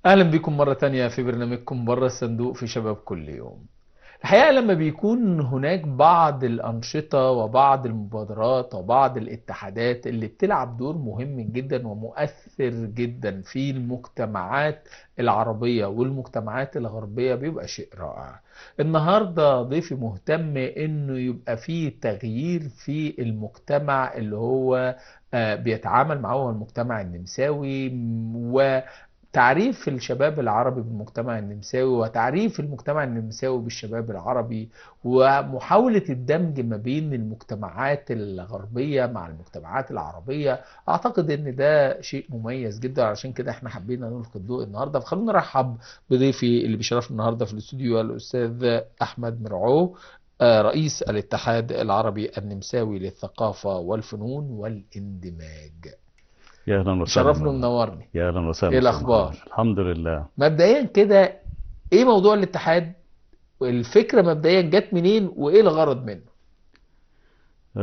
أهلا بكم مرة تانية في برنامجكم بره الصندوق في شباب كل يوم. الحقيقة لما بيكون هناك بعض الأنشطة وبعض المبادرات وبعض الاتحادات اللي بتلعب دور مهم جدا ومؤثر جدا في المجتمعات العربية والمجتمعات الغربية بيبقى شيء رائع. النهاردة ضيفي مهتم انه يبقى فيه تغيير في المجتمع اللي هو بيتعامل معه، هو المجتمع النمساوي، و تعريف الشباب العربي بالمجتمع النمساوي وتعريف المجتمع النمساوي بالشباب العربي، ومحاولة الدمج ما بين المجتمعات الغربية مع المجتمعات العربية. أعتقد أن ده شيء مميز جدا، عشان كده احنا حبينا نلقي الضوء النهاردة. فخلونا نرحب بضيفي اللي بيشرفنا النهاردة في الاستوديو، الأستاذ أحمد مرعو، رئيس الاتحاد العربي النمساوي للثقافة والفنون والاندماج. يا اهلا وسهلا. شرفني ومنورني. يا اهلا وسهلا. ايه الاخبار؟ الحمد لله. مبدئيا كده ايه موضوع الاتحاد؟ والفكرة مبدئيا جت منين وايه الغرض منه؟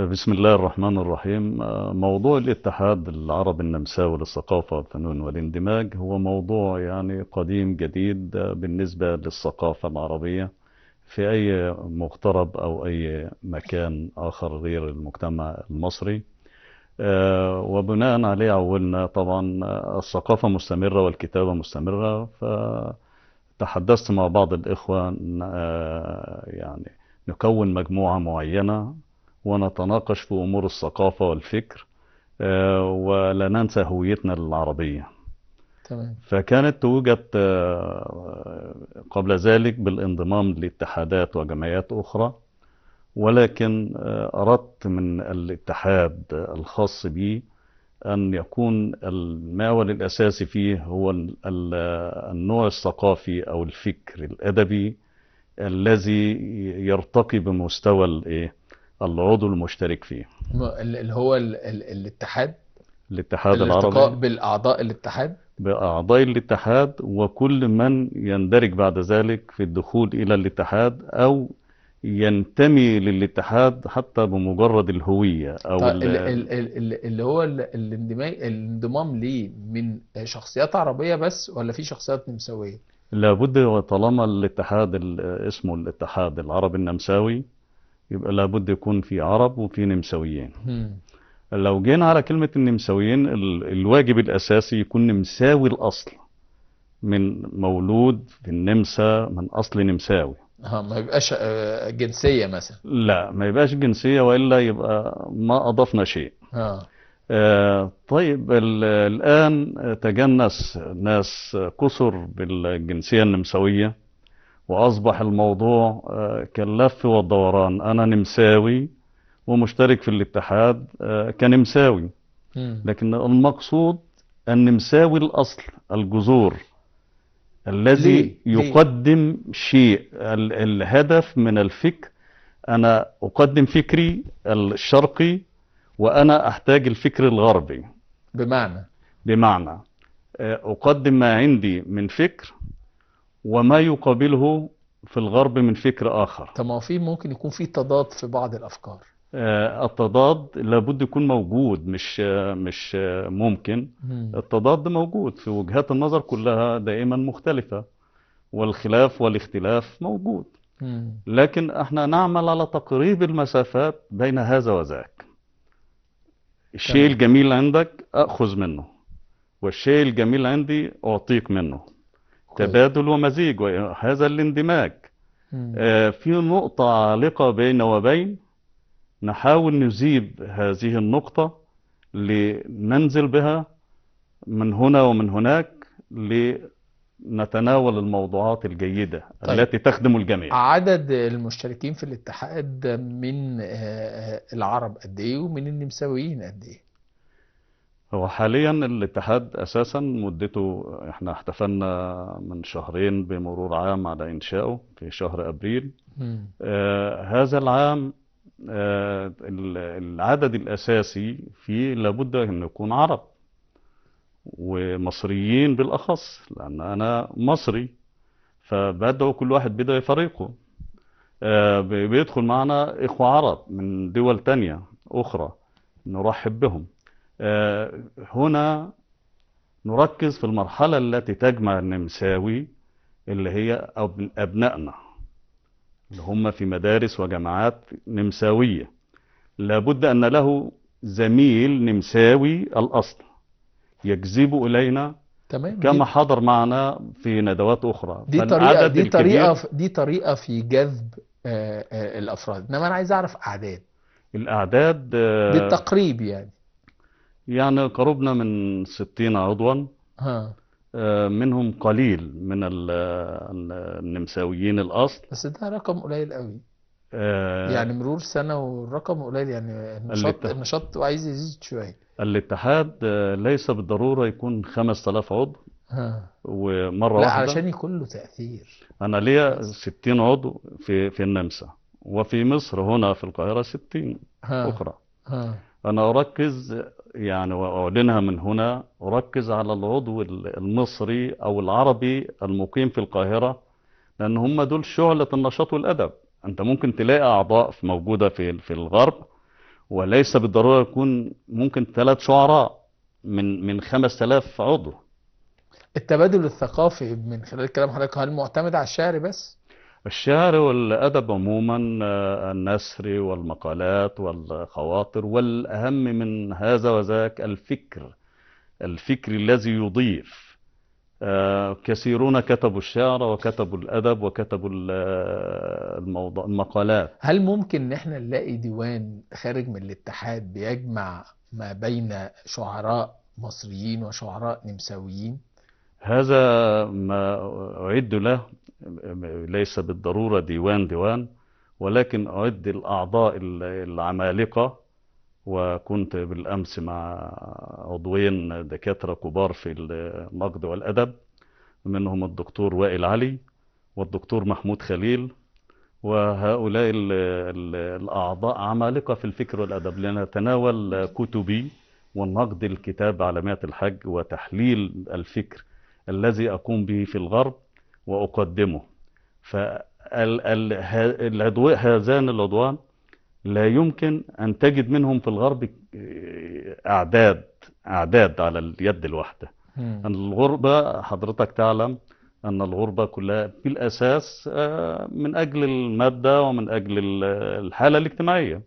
بسم الله الرحمن الرحيم. موضوع الاتحاد العربي النمساوي للثقافة والفنون والاندماج هو موضوع يعني قديم جديد بالنسبة للثقافة العربية في اي مغترب او اي مكان اخر غير المجتمع المصري. وبناء عليه عولنا طبعا الثقافة مستمرة والكتابة مستمرة، فتحدثت مع بعض الإخوة يعني نكون مجموعة معينة ونتناقش في أمور الثقافة والفكر، ولا ننسى هويتنا العربية. تمام. فكانت توجد قبل ذلك بالانضمام لاتحادات وجمعيات أخرى، ولكن أردت من الاتحاد الخاص بي أن يكون المعول الأساسي فيه هو النوع الثقافي أو الفكر الأدبي الذي يرتقي بمستوى العضو المشترك فيه، اللي هو الاتحاد، الاتحاد العربي، الارتقاء بالأعضاء الاتحاد، بأعضاء الاتحاد وكل من يندرج بعد ذلك في الدخول إلى الاتحاد أو ينتمي للاتحاد حتى بمجرد الهوية أو طيب اللي هو الانضمام ليه من شخصيات عربية بس ولا في شخصيات نمساوية؟ لابد، طالما الاتحاد اسمه الاتحاد العربي النمساوي يبقى لابد يكون في عرب وفي نمساويين. لو جينا على كلمة النمساويين، الواجب الأساسي يكون نمساوي الأصل، من مولود في النمسا، من أصل نمساوي. ما يبقاش جنسية مثلا؟ لا، ما يبقاش جنسية، وإلا يبقى ما أضفنا شيء. طيب الآن تجنس ناس كثر بالجنسية النمساوية، وأصبح الموضوع كاللف والدوران. أنا نمساوي ومشترك في الاتحاد كنمساوي، لكن المقصود النمساوي الأصل، الجذور، الذي يقدم شيء. الهدف من الفكر، أنا أقدم فكري الشرقي وأنا أحتاج الفكر الغربي. بمعنى أقدم ما عندي من فكر وما يقابله في الغرب من فكر آخر. طب ما في ممكن يكون في تضاد في بعض الأفكار. التضاد لابد يكون موجود، مش ممكن. التضاد موجود في وجهات النظر كلها دائما مختلفة، والخلاف والاختلاف موجود. لكن احنا نعمل على تقريب المسافات بين هذا وذاك. الشيء الجميل عندك أخذ منه، والشيء الجميل عندي أعطيك منه. تبادل ومزيج، وهذا الاندماج. في نقطة عالقة بين وبين، نحاول نذيب هذه النقطة لننزل بها من هنا ومن هناك لنتناول الموضوعات الجيدة. طيب، التي تخدم الجميع. عدد المشتركين في الاتحاد من العرب قد ايه ومن النمساويين قد ايه؟ هو حاليا الاتحاد اساسا مدته، احنا احتفلنا من شهرين بمرور عام على انشائه في شهر ابريل. هذا العام العدد الأساسي فيه لابد أن يكون عرب ومصريين بالأخص، لأن أنا مصري، فبدعو كل واحد بدعي فريقه. بيدخل معنا إخوة عرب من دول تانية أخرى نرحب بهم. هنا نركز في المرحلة التي تجمع النمساوي اللي هي أبنائنا اللي هم في مدارس وجامعات نمساوية. لابد أن له زميل نمساوي الأصل يجذبه إلينا. تمام. كما حضر معنا في ندوات أخرى. دي طريقة، دي طريقة في جذب الأفراد. إنما أنا عايز أعرف أعداد. الأعداد بالتقريب يعني قربنا من 60 عضوا. منهم قليل من النمساويين الأصل. بس ده رقم قليل قوي. يعني مرور سنة والرقم قليل، يعني النشاط عايز يزيد شوية. الاتحاد ليس بالضرورة يكون 5000 عضو ومرة لا، واحدة، علشان يكون له تأثير. أنا ليا 60 عضو في النمسا، وفي مصر هنا في القاهرة 60 أخرى. أنا أركز يعني وأعلنها من هنا، أركز على العضو المصري أو العربي المقيم في القاهرة، لأن هم دول شعلة النشاط والأدب. أنت ممكن تلاقي أعضاء موجودة في الغرب، وليس بالضرورة يكون ممكن 3 شعراء من 5000 عضو. التبادل الثقافي من خلال كلام حضرتك هل معتمد على الشعر بس؟ الشعر والأدب عموما، النثر والمقالات والخواطر، والأهم من هذا وذاك الفكر، الفكر الذي يضيف. كثيرون كتبوا الشعر وكتبوا الأدب وكتبوا المقالات. هل ممكن إن احنا نلاقي ديوان خارج من الاتحاد بيجمع ما بين شعراء مصريين وشعراء نمساويين؟ هذا ما أعد له، ليس بالضرورة ديوان، ولكن أعد الأعضاء العمالقة. وكنت بالأمس مع عضوين دكاترة كبار في النقد والأدب، منهم الدكتور وائل علي والدكتور محمود خليل، وهؤلاء الأعضاء عمالقة في الفكر والأدب، لنتناول كتبي والنقد الكتاب علامات الحج وتحليل الفكر الذي أقوم به في الغرب وأقدمه. فهذان العضوان لا يمكن أن تجد منهم في الغرب أعداد على اليد الواحدة. الغربة حضرتك تعلم أن الغربة كلها في الأساس من أجل المادة ومن أجل الحالة الاجتماعية.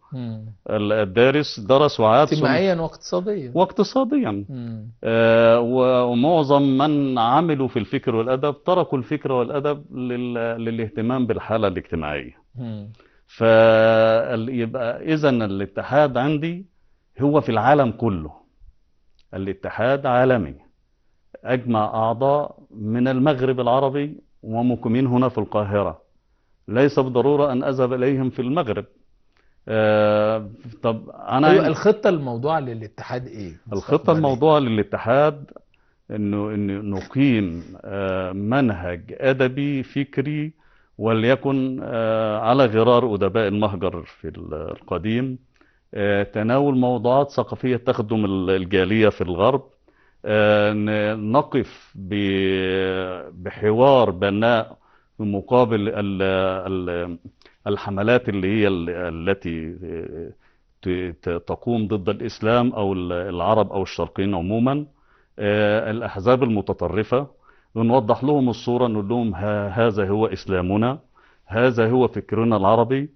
الدارس درس وعاد اجتماعيا واقتصاديا. ومعظم من عملوا في الفكر والأدب تركوا الفكر والأدب للاهتمام بالحالة الاجتماعية. فيبقى إذن الاتحاد عندي هو في العالم كله، الاتحاد عالمي، أجمع أعضاء من المغرب العربي ومقيمين هنا في القاهرة، ليس بالضرورة أن أذهب إليهم في المغرب. طب أنا أيوة، الخطة الموضوعة للاتحاد إيه؟ الخطة الموضوعة للاتحاد إنه نقيم منهج أدبي فكري، وليكن على غرار أدباء المهجر في القديم، تناول موضوعات ثقافية تخدم الجالية في الغرب، نقف بحوار بناء في مقابل الحملات اللي هي التي تقوم ضد الإسلام أو العرب أو الشرقيين عموما، الأحزاب المتطرفة، ونوضح لهم الصورة، نقول لهم هذا هو إسلامنا، هذا هو فكرنا العربي،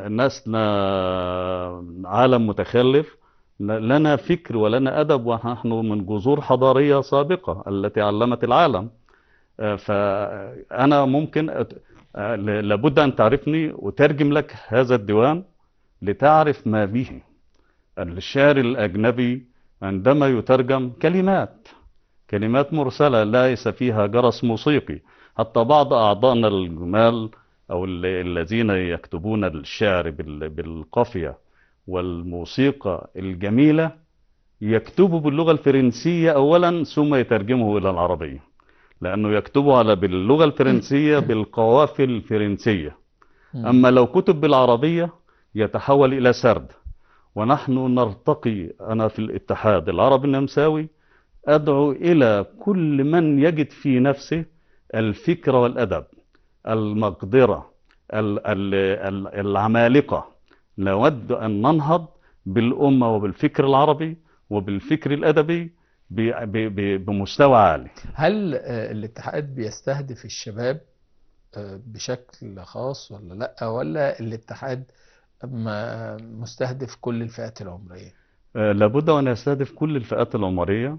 ناسنا عالم متخلف، لنا فكر ولنا أدب، ونحن من جذور حضارية سابقة التي علمت العالم. فأنا ممكن لابد أن تعرفني وترجم لك هذا الديوان لتعرف ما به. الشعر الأجنبي عندما يترجم كلمات مرسلة ليس فيها جرس موسيقي. حتى بعض أعضائنا الجمال أو الذين يكتبون الشعر بالقافية والموسيقى الجميلة يكتبوا باللغة الفرنسية أولا ثم يترجمه إلى العربية، لأنه يكتبوا على باللغة الفرنسية بالقوافي الفرنسية. أما لو كتب بالعربية يتحول إلى سرد. ونحن نرتقي، أنا في الاتحاد العربي النمساوي أدعو إلى كل من يجد في نفسه الفكر والأدب، المقدرة، العمالقة. نود أن ننهض بالأمة وبالفكر العربي وبالفكر الأدبي بمستوى عالي. هل الاتحاد بيستهدف الشباب بشكل خاص ولا لا، ولا الاتحاد مستهدف كل الفئات العمرية؟ لابد أن يستهدف كل الفئات العمرية،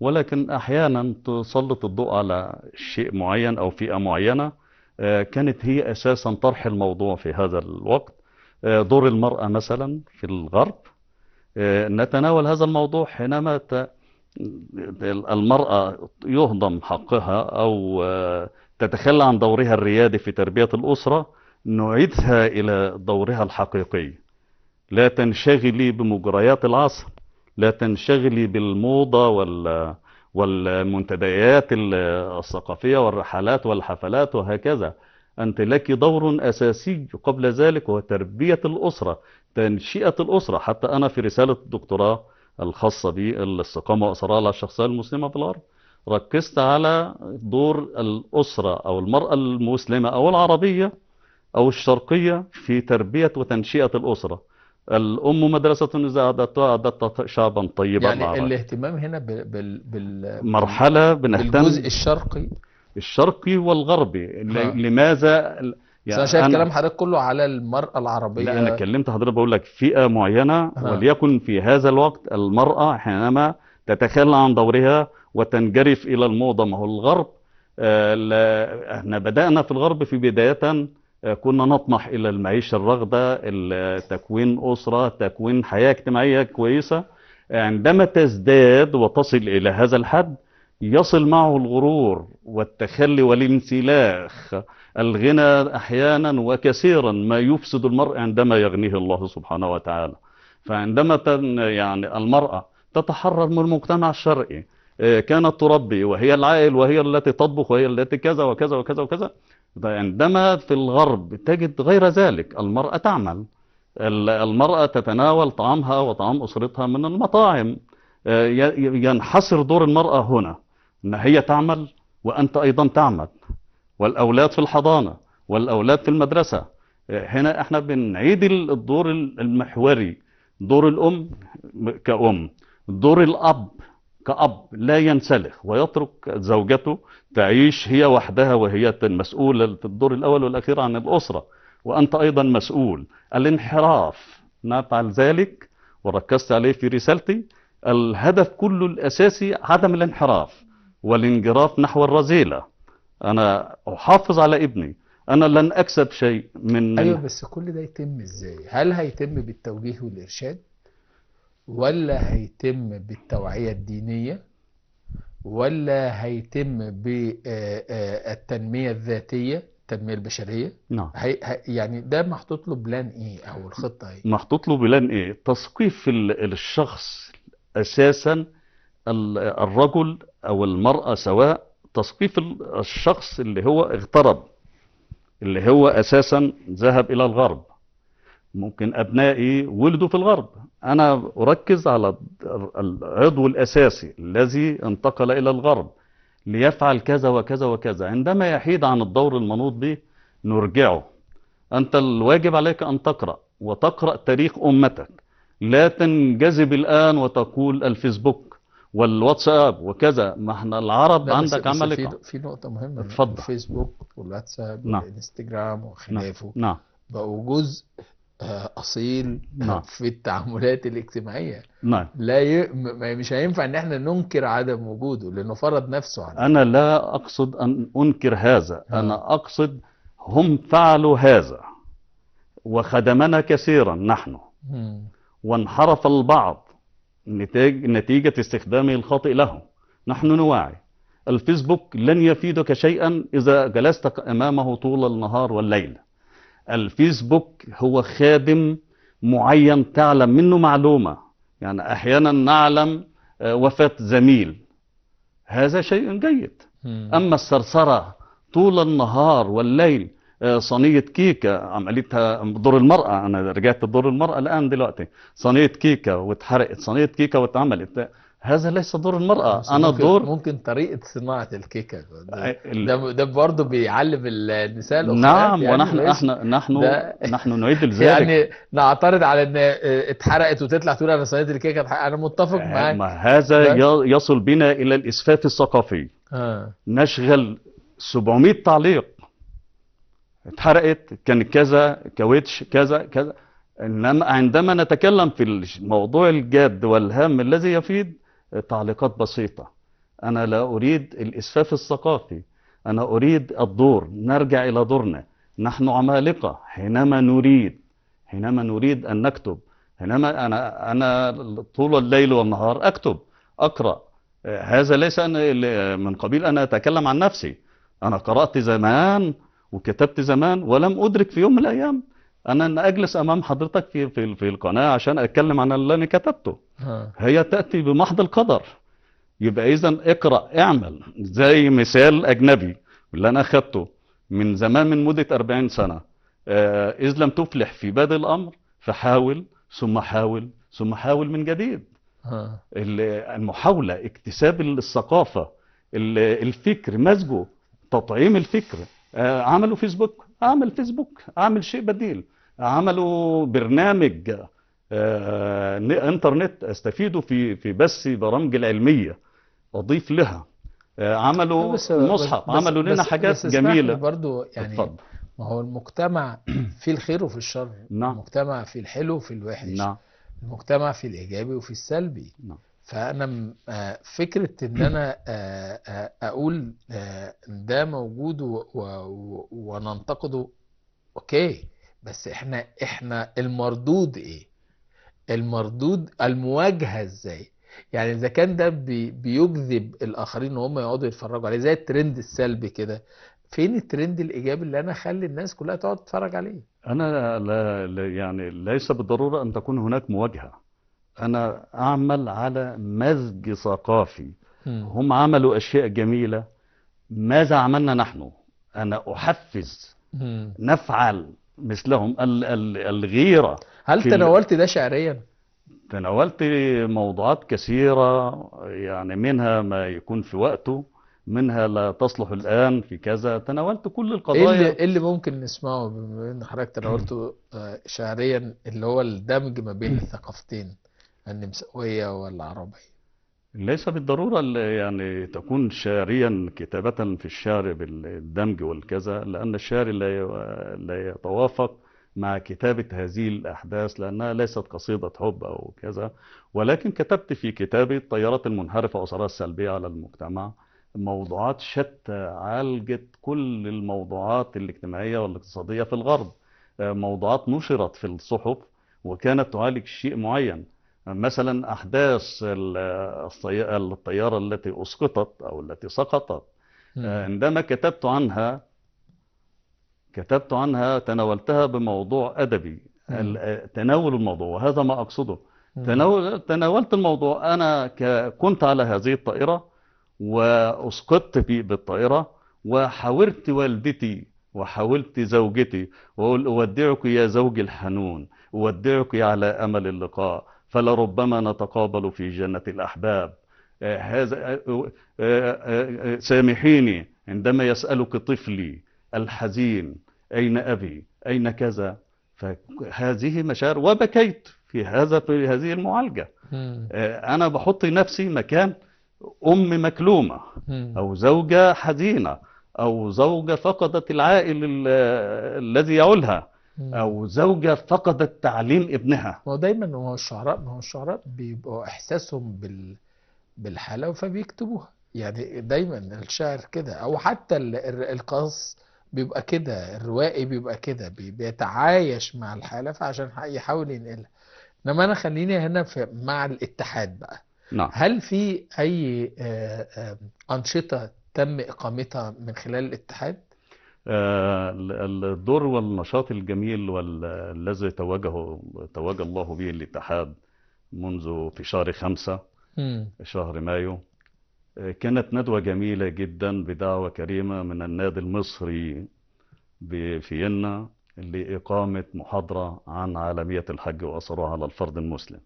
ولكن أحيانا تسلط الضوء على شيء معين أو فئة معينة كانت هي أساسا طرح الموضوع في هذا الوقت. دور المرأة مثلا في الغرب، نتناول هذا الموضوع حينما المرأة يهضم حقها أو تتخلى عن دورها الريادي في تربية الأسرة، نعيدها إلى دورها الحقيقي. لا تنشغلي بمجريات العصر، لا تنشغلي بالموضة والمنتديات الثقافية والرحلات والحفلات وهكذا. أنت لك دور أساسي قبل ذلك، وهو تربية الأسرة، تنشئة الأسرة. حتى أنا في رسالة الدكتوراه الخاصة بي الاستقامة وأثرها على الشخصية المسلمة في الغرب، ركزت على دور الأسرة أو المرأة المسلمة أو العربية أو الشرقية في تربية وتنشئة الأسرة. الأم مدرسة إذا أعددتها أعددت شعبا طيبا. يعني العربي. الاهتمام هنا مرحلة بنهتم بالجزء الشرقي، الشرقي والغربي. لماذا؟ يعني أنا شايف كلام حضرتك كله على المرأة العربية. لا، أنا كلمت حضرتك بقول لك فئة معينة، وليكن في هذا الوقت المرأة حينما تتخلى عن دورها وتنجرف إلى الموضة. ما هو الغرب، احنا بدأنا في الغرب في بداية كنا نطمح إلى المعيشة الرغدة، تكوين أسرة، تكوين حياة اجتماعية كويسة. عندما تزداد وتصل إلى هذا الحد يصل معه الغرور والتخلي والانسلاخ. الغنى أحيانا وكثيرا ما يفسد المرء عندما يغنيه الله سبحانه وتعالى. فعندما يعني المرأة تتحرر من المجتمع الشرقي، كانت تربي وهي العائل وهي التي تطبخ وهي التي كذا وكذا وكذا وكذا. عندما في الغرب تجد غير ذلك، المرأة تعمل، المرأة تتناول طعامها وطعام أسرتها من المطاعم. ينحصر دور المرأة هنا أن هي تعمل وأنت أيضا تعمل، والأولاد في الحضانة والأولاد في المدرسة. هنا احنا بنعيد الدور المحوري، دور الأم كأم، دور الأب كأب لا ينسلخ ويترك زوجته تعيش هي وحدها وهي المسؤولة في الدور الأول والأخير عن الأسرة، وأنت أيضا مسؤول. الانحراف نفعل ذلك وركزت عليه في رسالتي. الهدف كله الأساسي عدم الانحراف والانجراف نحو الرذيلة. أنا أحافظ على ابني، أنا لن أكسب شيء من أيوة. بس كل ده يتم إزاي؟ هل هيتم بالتوجيه والإرشاد، ولا هيتم بالتوعية الدينية، ولا هيتم بالتنمية الذاتية، التنمية البشرية؟ نعم. يعني ده محطوط له plan ايه او الخطة ايه؟ محطوط له plan ايه؟ تثقيف الشخص اساسا، الرجل او المرأة سواء، تثقيف الشخص اللي هو اغترب، اللي هو اساسا ذهب الى الغرب. ممكن أبنائي ولدوا في الغرب، أنا أركز على العضو الأساسي الذي انتقل إلى الغرب ليفعل كذا وكذا وكذا. عندما يحيد عن الدور المنوط به نرجعه. أنت الواجب عليك أن تقرأ، وتقرأ تاريخ أمتك. لا تنجذب الآن وتقول الفيسبوك والواتساب وكذا. ما احنا العرب عندك عملك. في نقطة مهمة، اتفضل. الفيسبوك والواتساب والإنستجرام وخلافه نعم. بقوا جزء أصيل نعم. في التعاملات الاجتماعية. نعم. لا مش هينفع ان احنا ننكر عدم وجوده لانه فرض نفسه علينا. انا لا اقصد ان انكر هذا، انا اقصد هم فعلوا هذا وخدمنا كثيرا نحن، وانحرف البعض نتيجة استخدامه الخاطئ له. نحن نواعي. الفيسبوك لن يفيدك شيئا اذا جلست امامه طول النهار والليل. الفيسبوك هو خادم معين تعلم منه معلومة، يعني أحيانا نعلم وفاة زميل، هذا شيء جيد. أما الثرثرة طول النهار والليل، صينية كيكة عملتها دور المرأة، أنا رجعت دور المرأة الآن دلوقتي، صينية كيكة واتحرقت، صينية كيكة واتعملت، هذا ليس دور المرأة. أنا الدور ممكن طريقة صناعة الكيكة ده برضه بيعلم النساء الأخرى. نعم يعني، ونحن احنا نحن نعيد ذلك. يعني نعترض على ان اتحرقت وتطلع تقول انا صينية الكيكة، انا متفق معاك. ما هذا يصل بنا الى الاسفاف الثقافي. نشغل 700 تعليق، اتحرقت، كان كذا، كاوتش كذا كذا. انما عندما نتكلم في الموضوع الجاد والهام الذي يفيد، تعليقات بسيطة. أنا لا أريد الإسفاف الثقافي، أنا أريد الدور، نرجع إلى دورنا. نحن عمالقة حينما نريد أن نكتب. حينما أنا طول الليل والنهار أكتب، أقرأ. هذا ليس أنا من قبيل أنا أتكلم عن نفسي. أنا قرأت زمان وكتبت زمان، ولم أدرك في يوم من الأيام أنا أن أجلس أمام حضرتك في في في القناة عشان أتكلم عن اللي أنا كتبته. هي تأتي بمحض القدر. يبقى إذا اقرأ، اعمل. زي مثال أجنبي اللي أنا أخدته من زمان، من مدة 40 سنة. إذ لم تفلح في بادئ الأمر فحاول، ثم حاول، ثم حاول من جديد. المحاولة، اكتساب الثقافة، الفكر، مزجه، تطعيم الفكر. عملوا فيسبوك، اعمل فيسبوك، اعمل شيء بديل. عملوا برنامج انترنت استفيدوا في بس برامج العلمية اضيف لها. عملوا مصحف، عملوا لنا حاجات جميلة برضو يعني. اتفضل. ما هو المجتمع في الخير وفي الشر. نعم. المجتمع في الحلو وفي الوحش. نعم. المجتمع في الايجابي وفي السلبي. نعم. فأنا فكرة إن أنا أقول ده موجود وننتقده، أوكي، بس إحنا المردود إيه؟ المردود المواجهة إزاي؟ يعني إذا كان ده بيجذب الآخرين إن هم يقعدوا يتفرجوا عليه زي الترند السلبي كده، فين الترند الإيجابي اللي أنا أخلي الناس كلها تقعد تتفرج عليه؟ أنا لا يعني ليس بالضرورة أن تكون هناك مواجهة. أنا أعمل على مزج ثقافي. هم عملوا أشياء جميلة، ماذا عملنا نحن؟ أنا أحفز، نفعل مثلهم. الغيرة. هل تناولت ده شعريا؟ تناولت موضوعات كثيرة، يعني منها ما يكون في وقته، منها لا تصلح الآن في كذا. تناولت كل القضايا. إيه اللي ممكن نسمعه بما إن حضرتك تناولته شعريا، اللي هو الدمج ما بين الثقافتين النمساوية والعربية؟ ليس بالضرورة يعني تكون شعريا، كتابة في الشعر بالدمج والكذا، لأن الشعر لا يتوافق مع كتابة هذه الأحداث، لأنها ليست قصيدة حب أو كذا. ولكن كتبت في كتابي التيارات المنحرفة وأثرها السلبية على المجتمع، موضوعات شتى عالجت كل الموضوعات الاجتماعية والاقتصادية في الغرب. موضوعات نشرت في الصحف وكانت تعالج شيء معين، مثلا أحداث الطيارة التي أسقطت أو التي سقطت. عندما كتبت عنها تناولتها بموضوع أدبي. تناول الموضوع، وهذا ما أقصده. تناولت الموضوع. أنا كنت على هذه الطائرة وأسقطت بالطائرة، وحاورت والدتي وحاولت زوجتي، وأقول أودعك يا زوجي الحنون، أودعك على أمل اللقاء، فلربما نتقابل في جنة الأحباب. هذا سامحيني عندما يسألك طفلي الحزين أين أبي أين كذا، فهذه مشاعر، وبكيت في هذه المعالجة. أنا بحط نفسي مكان أم مكلومة، أو زوجة حزينة، أو زوجة فقدت العائل الذي يعولها، أو زوجة فقدت تعليم ابنها. ما هو دايما ما هو الشعراء بيبقوا إحساسهم بالحالة فبيكتبوها، يعني دايما الشاعر كده، أو حتى القص بيبقى كده، الروائي بيبقى كده، بيتعايش مع الحالة فعشان يحاول ينقلها. إنما أنا خليني هنا مع الاتحاد بقى. نعم. هل في أي أنشطة تم إقامتها من خلال الاتحاد؟ الدور والنشاط الجميل والذي توجه الله به الاتحاد منذ في شهر 5 شهر مايو، كانت ندوة جميلة جدا بدعوة كريمة من النادي المصري بفيينا لإقامة محاضرة عن عالمية الحج وأثرها على الفرد المسلم.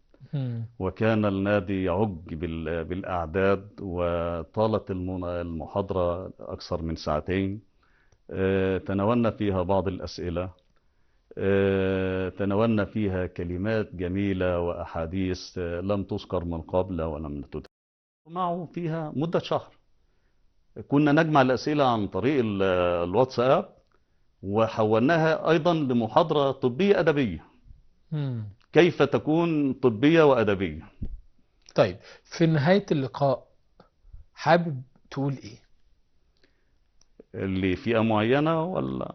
وكان النادي يعج بالأعداد، وطالت المحاضرة أكثر من ساعتين. تناولنا فيها بعض الأسئلة، تناولنا فيها كلمات جميلة وأحاديث لم تذكر من قبل ولم تذكر معه فيها مدة شهر. كنا نجمع الأسئلة عن طريق الواتساب، وحولناها أيضا لمحاضرة طبية أدبية. كيف تكون طبية وأدبية. طيب، في نهاية اللقاء حابب تقول إيه؟ اللي فئة معينة ولا؟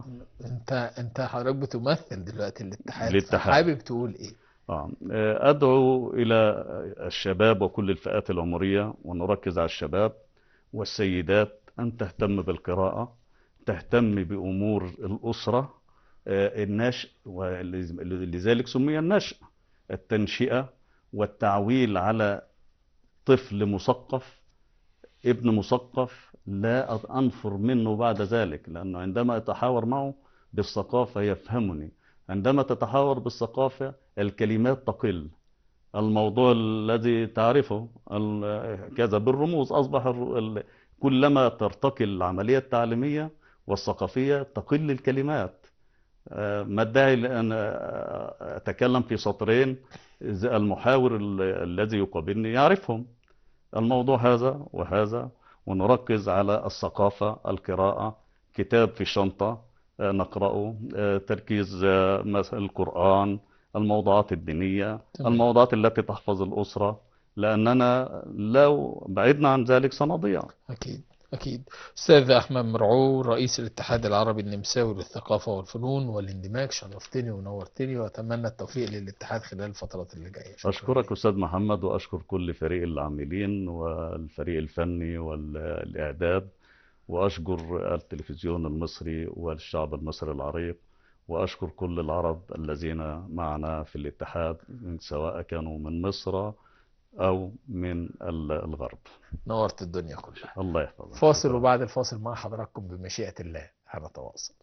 أنت حضرتك بتمثل دلوقتي الاتحاد، حابب تقول إيه؟ أدعو إلى الشباب وكل الفئات العمرية، ونركز على الشباب والسيدات، أن تهتم بالقراءة، تهتم بأمور الأسرة، النشء، ولذلك سمي النشء التنشئة والتعويل على طفل مثقف، ابن مثقف لا أنفر منه بعد ذلك، لأنه عندما أتحاور معه بالثقافة يفهمني. عندما تتحاور بالثقافة الكلمات تقل، الموضوع الذي تعرفه كذا بالرموز أصبح كلما ترتقي العملية التعليمية والثقافية تقل الكلمات. ما الداعي لأن أتكلم في سطرين المحاور الذي يقابلني يعرفهم. الموضوع هذا وهذا، ونركز على الثقافة، القراءة، كتاب في شنطة نقرأه، تركيز مثلا القرآن، الموضوعات الدينية، الموضوعات التي تحفظ الأسرة، لأننا لو بعدنا عن ذلك سنضيع. أكيد أكيد. أستاذ أحمد مرعو، رئيس الاتحاد العربي النمساوي للثقافة والفنون والاندماج، شرفتني ونورتني، وأتمنى التوفيق للاتحاد خلال الفترات اللي جاية. أشكرك أستاذ محمد، وأشكر كل فريق العاملين والفريق الفني والإعداد، وأشكر التلفزيون المصري والشعب المصري العريق، وأشكر كل العرب الذين معنا في الاتحاد، سواء كانوا من مصر أو من الغرب. نورت الدنيا كلها. الله يحفظك. فاصل، وبعد الفاصل مع حضراتكم بمشيئة الله هنتواصل.